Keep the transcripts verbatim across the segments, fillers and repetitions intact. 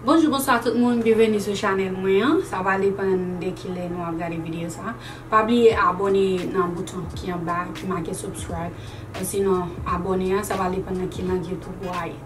Bonjou, bonswa tout moun, byenveni sou chanèl mwen an. Sa va depann de kilè nou ap gade videyo sa. Pa bliye abòne nan bouton ki anba, ki make subscribe. Osinon, abòne an, sa va depann nan ki lang YouTube ou a ye.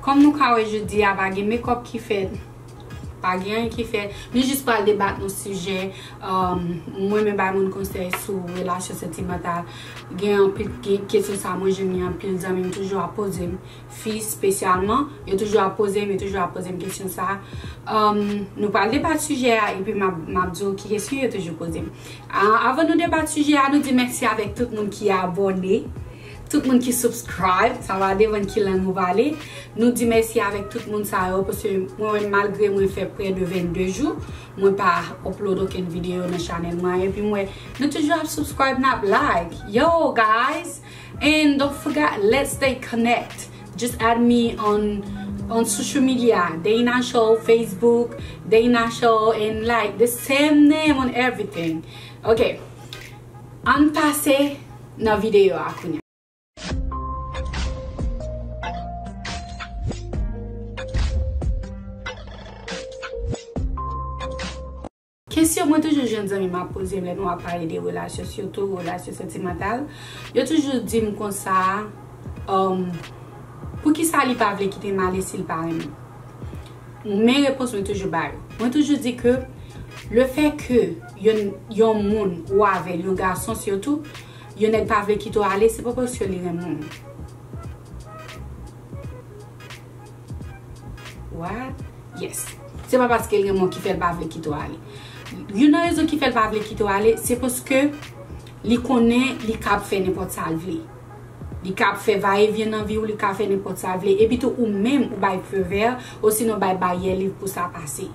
Kòm nou ka wè jodi a, pa gen makeup ki fèt, pa gen anyen ki fèt. Nou jis pral debat yon sijè. Um, mwen menm bay moun konsèy sou relasyon santimantal. Gen anpil, gen kesyon sa mwen jwenn ni anpil zanmi m toujou ap poze m. Fi espesyalman, yo toujou ap poze m, yo toujou ap poze m kesyon sa. Um, nou pral debat sijè a, epi m ap, m ap di w ki kesyon yo toujou poze m. A, avan nou debat sijè a, nou di mèsi avèk tout moun ki abòne, tout moun ki subscribe, sa va depann ki lang ou pale. Nou di mèsi avèk tout moun sa yo, paske mwen menm, malgre mwen fè prè de vennde jou, mwen pa upload okenn videyo nan chanèl mwen, epi mwen, nou toujou ap subscribe, n ap like. Yo, guys! And don't forget, let's stay connect. Just add me on on social media, Dana Show, Facebook, Dana Show, and like the same name on everything. Ok, ann pase nan videyo a kounye a. Kesyon mwen toujou jwenn zanmi m ap poze m lè nou ap pale de relasyon, sitou relasyon santimantal, yo toujou di m konsa, um, poukisa li pa vle kite m ale si l pa renmen m? Men repons mwen toujou ba yo. Mwen toujou di ke le fait que yon, yon moun ou avè l, yon gason sitou, yon nèg pa vle kite w ale, se pa paske li renmen w. What? Yes. Se pa paske l renmen w ki fè l pa vle kite w ale. Youn nan rezon ki fè l pa vle kite w ale, se paske li konnen li kab fè nenpòt sa l vle. Li kab fè vayevyen nan vi w, li ka fè nenpòt sa l vle. Epi tou ou menm ou bay feu vert, osinon bay baryè liv pou sa pase.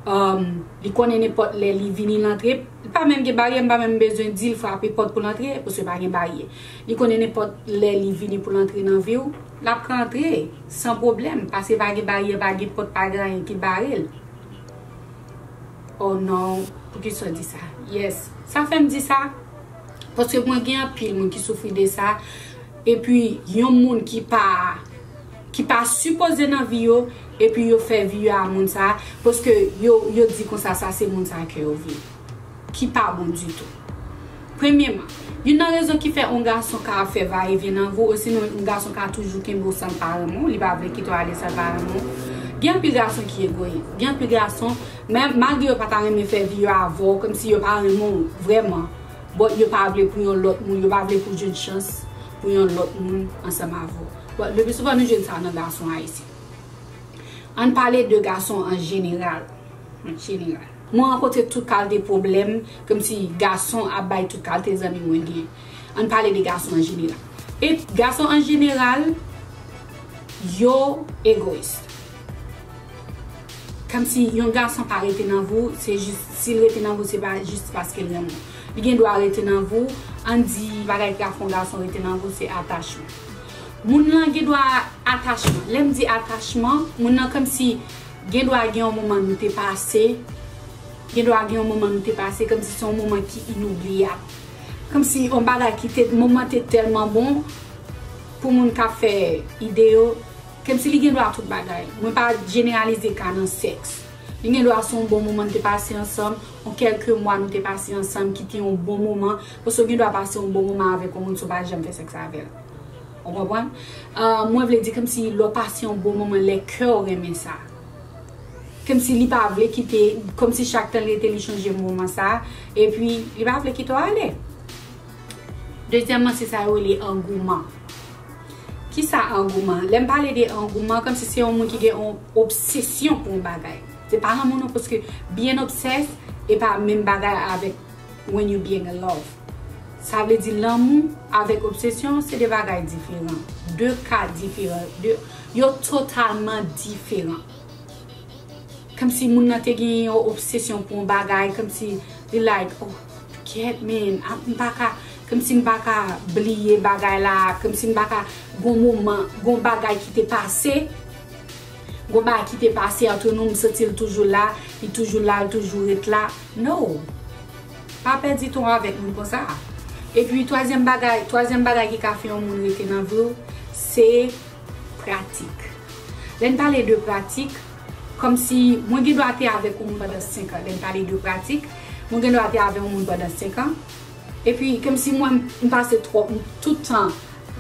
Um, li konnen nenpòt lè li vini l antre, li pa menm gen baryè, m pa menm bezwen di l frape pòt pou l antre, paske pa gen baryè. Li konnen nenpòt lè li vini pou l antre nan vi w, l ap ka antre san pwoblèm, paske pa gen baryè, pa gen pòt, pa gen anyen ki bare l. Oh non, poukisa w di sa? Yes, sa fè m di sa, paske mwen gen anpil moun ki soufri de sa, epi yon moun ki pa ki pa sipoze nan vi yo, epi yo fè vi yo a moun sa, paske yo, yo di konsa sa se moun sa ke yo vle, ki pa bon ditou. Premyeman, youn nan rezon ki fè yon gason ka ap fè vayevyen nan vi w, osinon yon gason ka toujou kenbe w san l pa renmen w, li pa vle kite w ale san l pa renmen w. Gen anpil gason ki egoyis, gen anpil gason, men malgre yo pa ta renmen fè vi yo avè w, kòmsi yo pa renmen w vrèman, but yo pa vle pou yon lòt moun, yo pa vle pou jwenn chans pou yon lòt moun ansanm avè w. But le pi souvan nou jwenn sa nan gason ayisyen. Ann pale de gason an jeneral. An jeneral. Mwen rankontre tout kalte pwoblèm, kòmsi gason ap bay tout kalte zanmi mwen gen. Ann pale de gason an jeneral. E gason an jeneral, yo egoyis. Kòmsi yon gason pa rete nan vi w, se jis, si l rete nan vi w, se pa jis paske l renmen w. Li gen dwa rete nan vi w, ann di bagay ki ka fè yon gason rete nan vi w, se atachman. Moun nan gen dwa atachman. Lè m di atachman, moun nan kòmsi gen dwa gen yon moman nou te pase, gen dwa gen yon moman nou te pase, kòmsi se yon moman ki inoubliyab. Kòmsi yon bagay ki te, moman te tèlman bon, pou moun k ap fè ide yo, kòmsi li gen dwa tout bagay. Mwen pa jeneralize ka nan sèks. Li gen dwa se yon bon moman nou te pase ansanm, yon kèlke mwa nou te pase ansanm ki te yon bon moman, paske w gen dwa pase yon bon moman avèk yon moun si w pa janm fè sèks avè l. Ou konprann? Ah, mwen vle di kòmsi lè w pase yon bon moman, lè kè w renmen sa. Kòmsi li pa vle kite, kòmsi chak tan l rete li chonje moman sa, epi li pa vle kite w ale. Dezyèmman, se sa yo rele angouman. Kisa angouman? Lè m pale de angouman, kòmsi se yon moun ki gen yon obsesyon pou yon bagay. Se pa lanmou non, paske being obsessed e pa menm bagay avèk when you being in love. Sa vle di lanmou avèk obsesyon, se de bagay diferan. De ka diferan. De, yo totalman diferan. Kòmsi moun nan te gen yon obsesyon pou yon bagay, kòmsi li like, oh, kèt, man, a, m pa ka, kòmsi m pa ka bliye bagay la, kòmsi m pa ka, gon moman, gon bagay ki te pase, gon bagay ki te pase ant nou, m santi l toujou la, li toujou la, li toujou ret la. No. Pa pèdi tan w avèk moun konsa. Epi, twazyèm bagay, twazyèm bagay ki ka fè yon moun rete nan vi w, se pratik. Lè n pale de pratik, Kòmsi mwen gen dwa te avèk yon moun pandan senk an, lè n pale de pratik, mwen gen dwa te avèk yon moun pandan senk an, epi kòmsi mwen m pase twòp, tout tan,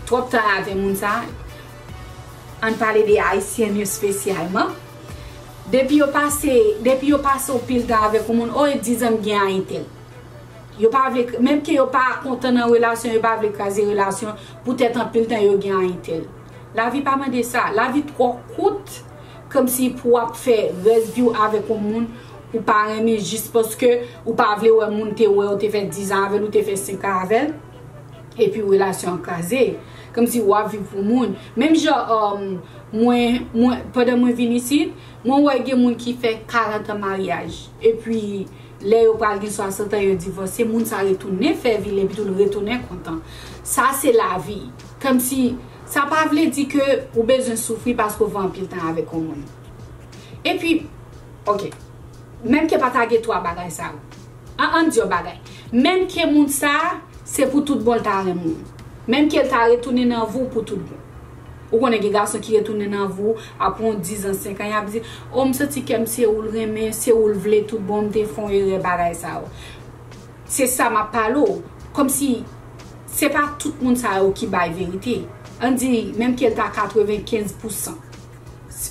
twòp tan avèk moun sa, ann pale de Ayisyen yo espesyalman, depi yo pase, depi yo pase yon pil tan avèk yon moun, o, e dizan m gen a entèl. Yo pa vle, menm ke yo pa kontan nan relasyon, yo pa vle kraze relasyon, poutèt anpil tan yo gen a entèl. Lavi pa mande sa. Lavi twò kout, kòmsi pou w ap fè rès vi w avèk yon moun ou pa renmen jis paske ou pa vle wè moun te wè ou te fè dizan avè l, ou te fè senk an avè l, epi relasyon an kraze. Kòmsi w ap viv pou moun. Menm jan, um, mwen, mwen, pandan mwen vin isit, mwen wè gen moun ki fè karant an maryaj. Epi, lè yo pral gen swasant an, yo divòse, moun sa retounen fè vi l, epi tou l retounen kontan. Sa se lavi. Kòmsi, sa pa vle di ke ou bezwen soufri paske w fè anpil tan avèk yon moun. Epi, ok, menm ke pa ta gen twa bagay sa yo. An, ann di yon bagay. Menm ke moun sa, se pou tout bon l ta renmen w. Menm ke l ta retounen nan vi w pou tout bon. Ou konnen gen gason ki retounen nan vi w, apre yon dizan, senk an, y ap di, o, m santi kè m se ou l renmen, se ou l vle tout bon, m te fè yon erè, bagay sa yo. Se sa m ap pale w. Kòmsi, se pa tout moun sa yo ki bay verite. Ann di, menm ke l ta katrevenkenz pousan.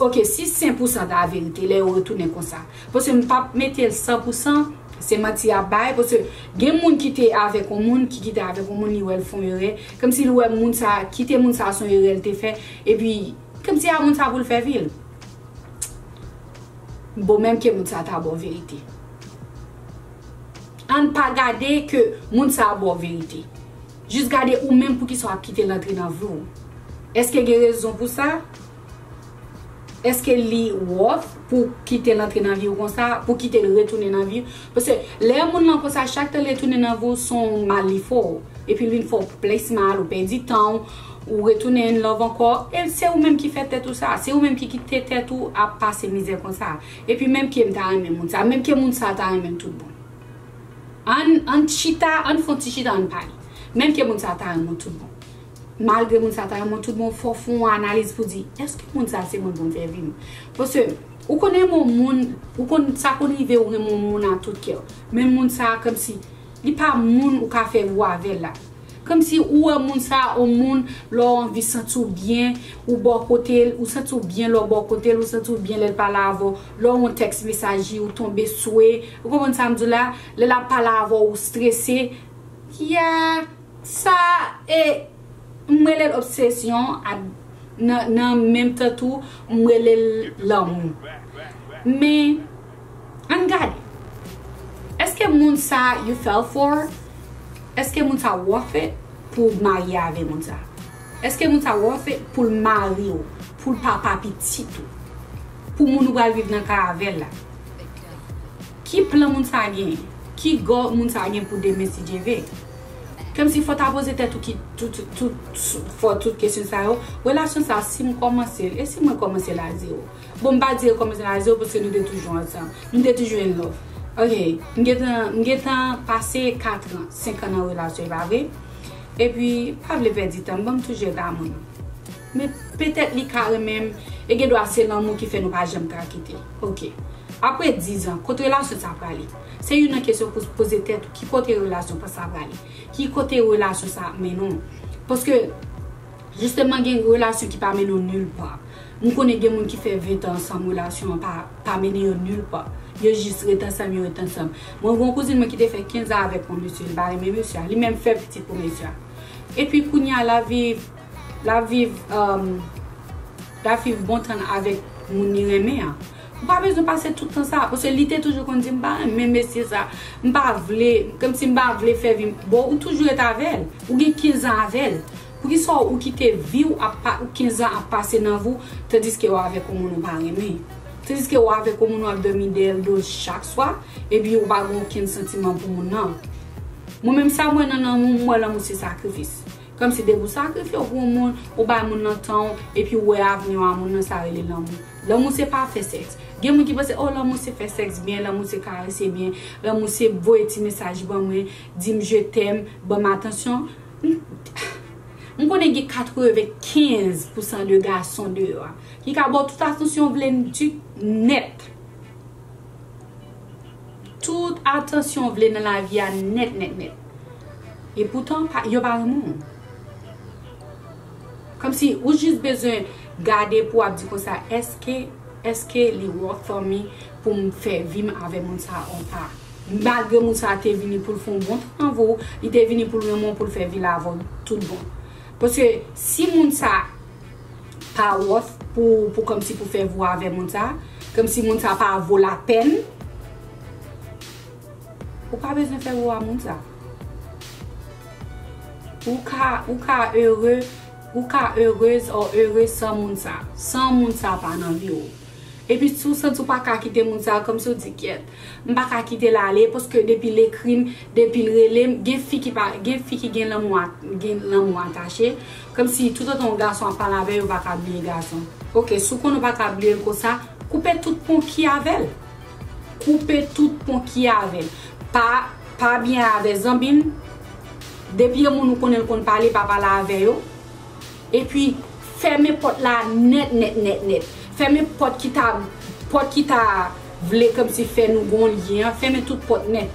Ok, si sen pousan ta verite, lè yo retounen konsa. Paske m p ap mete l san pousan, se manti y ap bay, paske gen moun ki te avèk yon moun, ki kite avèk yon moun, li wè l fè yon erè. Kòmsi l wè moun sa, kite moun sa se yon erè l te fè, epi, kòmsi a moun sa pou l fè vi l. Bon, menm ke moun sa ta ba w verite. Ann pa gade ke moun sa ba w verite. Jis gade ou menm poukisa w ap kite l antre nan vi w. Èske gen rezon pou sa? Èske li worth pou kite l antre nan vi w konsa, pou kite l retounen nan vi w? Paske lè moun lan konsa, chak tan l retounen nan vi w, se yon mal li fè w. Epi li fè w plis mal, ou pèdi tan w, ou retounen in love ankò. E se ou menm ki fè tèt ou sa. Se ou menm ki kite tèt ou ap pase mizè konsa. Epi menm ke m ta renmen moun sa, menm ke moun sa ta renmen m tout bon. Ann, ann chita, ann fè yon ti chita, ann pale. Menm ke moun sa ta renmen w tout bon. Malgre moun sa ta renmen w tout bon, fò w fè yon analiz pou di, èske moun sa se moun pou m fè vi m? Paske, ou konn renmen yon moun, ou konn, sa konn rive ou renmen yon moun a tout kè w. Men moun sa, kòmsi, li pa moun ou ka fè vi w avè l la. Kòmsi ou wè moun sa, yon moun, lè w anvi santi w byen, ou bò kote l, ou santi w byen lè w bò kote l, ou santi w byen lè l pale avè w, lè w yon tèks mesaj li, ou tonbe swe, ou konprann sa m di w la, lè l ap pale avè w, ou strese, ya, sa, e, m rele l obsesyon, a, nan, nan menm tan tou, m rele l lanmou. Men, ann gade. Èske moun sa you fell for? Èske moun sa worth it pou w marye avè moun sa? Èske moun sa worth it pou l mari w, pou l papa pitit ou, pou moun ou pral viv nan kay avè l la? Ki plan moun sa gen? Ki goal moun sa gen pou demen si Dye vle? Kòmsi fò w ta poze tèt ou ki tout, tout, tout, fò tout kesyon sa yo. Relasyon sa, si m kòmanse l, e si mwen kòmanse l a zewo? Bon, m pa di kòmanse l a zewo paske nou te toujou ansanm. Nou te toujou in love. Ok, m gentan, m gentan pase kat an, senk an nan relasyon, e pa vre? Epi, pa vle pèdi tan, m ban m toujou ret a moun. Men petèt li ka renmen m, e gen dwa se lanmou ki fè nou pa janm ka kite. Ok. Apre dizan, kote relasyon sa prale? Se youn nan kesyon pou poze tèt ou, ki kote relasyon pa sa prale? Ki kote relasyon sa ap mennen w? Paske, jisteman, gen relasyon ki pa mennen w nil pa. M konnen gen moun ki fè ven tan ansanm, relasyon an pa, pa mennen yo nil pa. Yo jis ret ansanm, yo ret ansanm. Mwen gen yon kouzin mwen ki te fè kenz an avèk yon mesye, li pa renmen mesye a. Li menm fè pitit pou mesye a. Epi kounye a, l ap viv, l ap viv, um, l ap viv bon tan avèk moun li renmen an. Ou pa bezwen pase tout tan sa, paske li te toujou konn di, "M pa renmen mesye sa, m pa vle, kòmsi m pa vle fè vi m." Bon, ou toujou ret avè l, ou gen kenz an avè l. Poukisa ou kite vi w ap pa, ou kenz an ap pase nan vi w, tandiske w avèk yon moun ou pa renmen? Tandiske w avèk yon moun w ap dòmi dèyè l do chak swa, epi ou pa gen okenn santiman pou moun nan. Mwen menm sa mwen nan lanmou, m wè lanmou se sakrifis. Kòmsi depi w sakrifye w pou yon moun, ou bay moun nan tan w, epi w wè avni w a moun nan, sa rele lanmou. Lanmou se pa fè sèks. Gen moun ki panse, o, lanmou se fè sèks byen, lanmou se karese byen, lanmou se voye ti mesaj ban mwen, di m je t'aime, ban m atansyon. M, M konnen gen katrevenkenz pousan de gason deyò a ki ka ba w tout atansyon w vle di nèt. Tout atansyon w vle nan lavi a nèt, nèt, nèt. E poutan, pa, yo pa renmen w. Kòmsi ou jis bezwen gade pou w ap di konsa, èske, èske li worth for me pou m fè vi m avè moun sa a ou pa? Malgre moun sa a te vini pou l fè yon bon tan avè w, li te vini pou l renmen w, pou l fè vi l avè w tout bon. Paske si moun sa pa worth pou, pou kòmsi pou fè vi w avè moun sa, kòmsi moun sa pa vo lapèn, ou pa bezwen fè vi w a moun sa. Ou ka, ou ka ere, ou ka erez or ere san moun sa. San moun sa pa nan vi w. Epi si w santi w pa ka kite moun sa, kòmsi w di, "Kyèt, m pa ka kite l ale, paske depi l ekri m, depi l rele m," gen fi ki pa, gen fi ki gen lanmou a, gen lanmou atache. Kòmsi toutotan yon gason ap pale avè yo, yo pa ka bliye gason. Oke, si w konnen w pa ka bliye l konsa, koupe tout pon ki avè l. Koupe tout pon ki avè l. Pa, pa byen avè zanmi m. Depi yon moun ou konnen l konn pale, pa pale avè yo. Epi, fèmen pòt la nèt, nèt, nèt, nèt. Fèmen pòt ki ta, pòt ki ta vle kòmsi fè nou gon lyen an. Fèmen tout pòt nèt.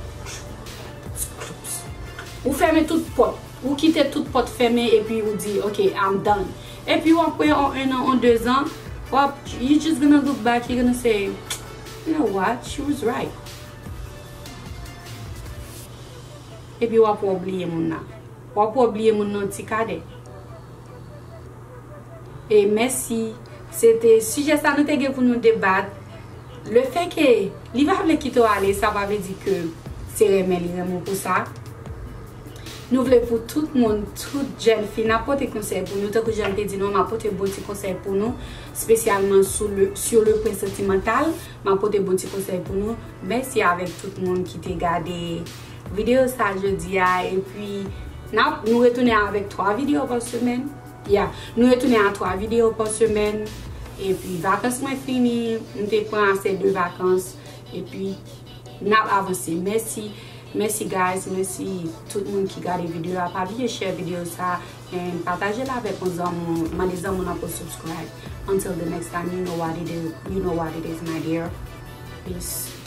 Ou fèmen tout pòt. Ou kite tout pòt fèmen epi ou di, "Ok, I'm done." Epi w ap wè an en an, an de zan, w ap, you just gonna look back, you gonna say, "You know what? She was right." Epi w ap wè w bliye moun nan. W ap wè w bliye moun nan ti kadè. E mèsi. Se te sijè sa nou te gen pou nou debat. Le fè ke li pa vle kite w ale, sa pa vle di ke se renmen li renmen w pou sa. Nou vle pou tout moun, tout jèn fi, n ap pote konsèy pou nou. Tankou jan m te di nou, m ap pote bon ti konsèy pou nou, espesyalman sou le, sur le plan sentimental. M ap pote bon ti konsèy pou nou. Mèsi avèk tout moun ki te gade videyo sa jodi a. Epi, n ap, nou retounen avèk twa videyo pa semèn. Ya, nou retounen a twa videyo pa semèn. Epi, vakans mwen fini. M te pran ase de vakans. Epi, n ap avanse. Mèsi. Mèsi, guys. Mèsi tout moun ki gade videyo a. Pa bliye share videyo sa. And pataje l avèk yon zanmi w. Mande zanmi w nan pou subscribe. Until the next time, you know what it is. You know what it is, my dear. Peace.